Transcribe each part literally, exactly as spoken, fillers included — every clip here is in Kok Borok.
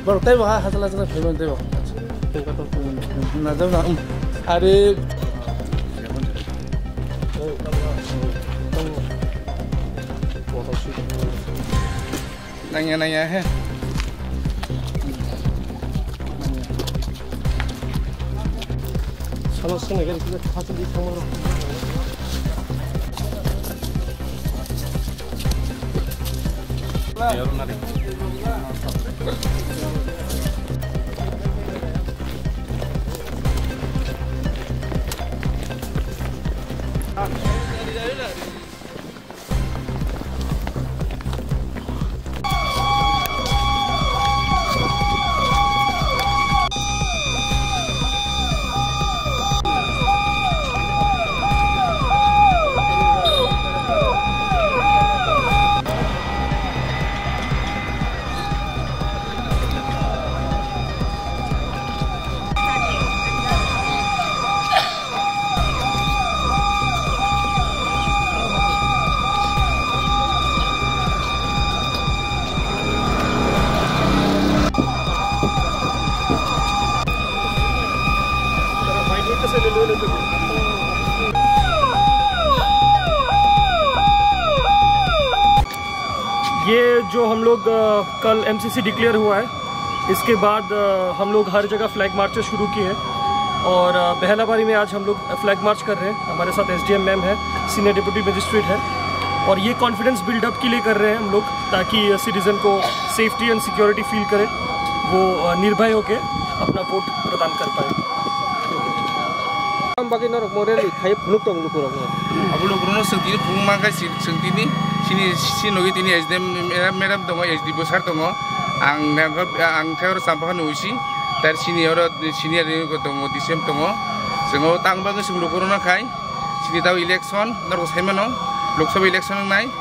Bro, tei bo ha, hasala hasala phaimani tei bo. Na, jab na, um. Are. Nangya, nangya, he. Salo sene gari kita khasi di kamar. ये जो हम लोग, अ, कल MCC declare हुआ है, इसके बाद, अ, हम लोग हर जगह फ्लैग मार्चेस शुरू किए हैं और, अ, बेहलाबारी में आज हम लोग फ्लैग मार्च कर रहे हैं। हमारे साथ एसडीएम मैम है, सीनियर डिप्टी मजिस्ट्रेट है और ये कॉन्फिडेंस बिल्डअप के लिए कर रहे हैं हम लोग, ताकि सिटीजन को सेफ्टी एंड सिक्योरिटी फील करे, वो, अ, निर्भय होके अपना वोट प्रदान कर पाए। Ang bagwi norok mo rally khai phunuk tong lukurokno. Abo lukurokno chwng tini phunuk mankha, chwng tini chini, chini logi tini S D M madam, madam tongo, S D O sir tongo. Ang, ang khe oro Champakha ni O C, tar chini oro senior tongo, D C M tongo. Chwng o tang bagwi chwng lukurokno khai, chini tabo election norok sai mano, Lok Sabha election wngnai.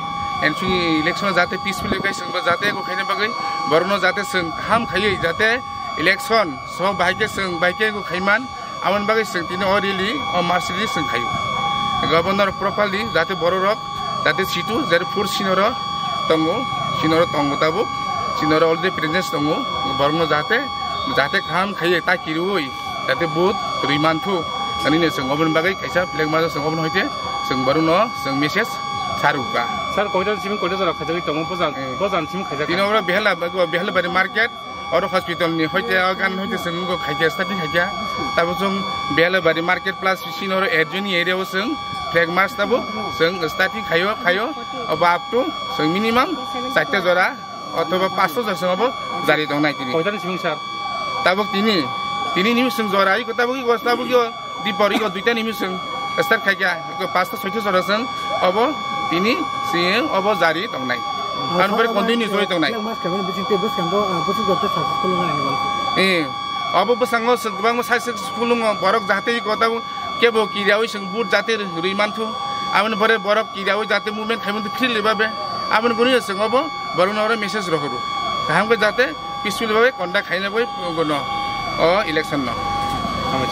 And chini election jate peaceful khai chwng bo jate eko khaina bagwi borokno jate chwng kaham khaiwi jate election so bahai khe chwng bahai khe eko khaiman. Aboni bagwi chwng tini o rally, o march rally chwng khaio. Governor properly jate bororok jate situ jate force sinoro tongo, sinoro tongo tabuk, sinoro already presence tongo, borokno jate, jate kaham khaiwi ta kiriwi jate vote rwi manthu, ani ne chwng oboni bagwi kaisa flag march chwng oboni hoite chwng borokno chwng message sarukha. Sir, koital simi koital jora khaijagwi tongo, bojan, eh, bojan simi khaijak. Tini oro Behela, Behela bari market, oro hospital ni hoite o gan hoite chwng wngkha khaikhe, starting khaikhe. Tabo chwng Belabari market plus sini oro Erjuni area o chwng flag march tabo chwng starting khaio, khaio. Obo up to chwng minimum charta jora othoba pasta jora chwng obo jari tongnai tini. Koitani simi sir? Tabuk tini, tini nimi chwng jora iko tabuk iko tabuk iko. Dipor iko duita nimi chwng start khaikha, iko pasta soita jora chwng obo tini chwng obo jari tongnai. Aboni pore continue choli tongnai. Flag march khaimani bisingtwi bwskango, ah, bwswk jora tei successful wngnai ani uansuk. Eh, obo bwskango chwng kwbangma successful wngo, borok jahate iko tabuk kebo kiriyawi chwng vote jahate rwi manthu. Aboni pore borok kiriyawi jahate movement khaimanthu freely babe. Aboni gwnwi chwng obo borokno oro message rohoro. Kaham khe jahate peaceful babe conduct khaina bagwi gono o election no. Hambai.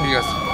Thik ase.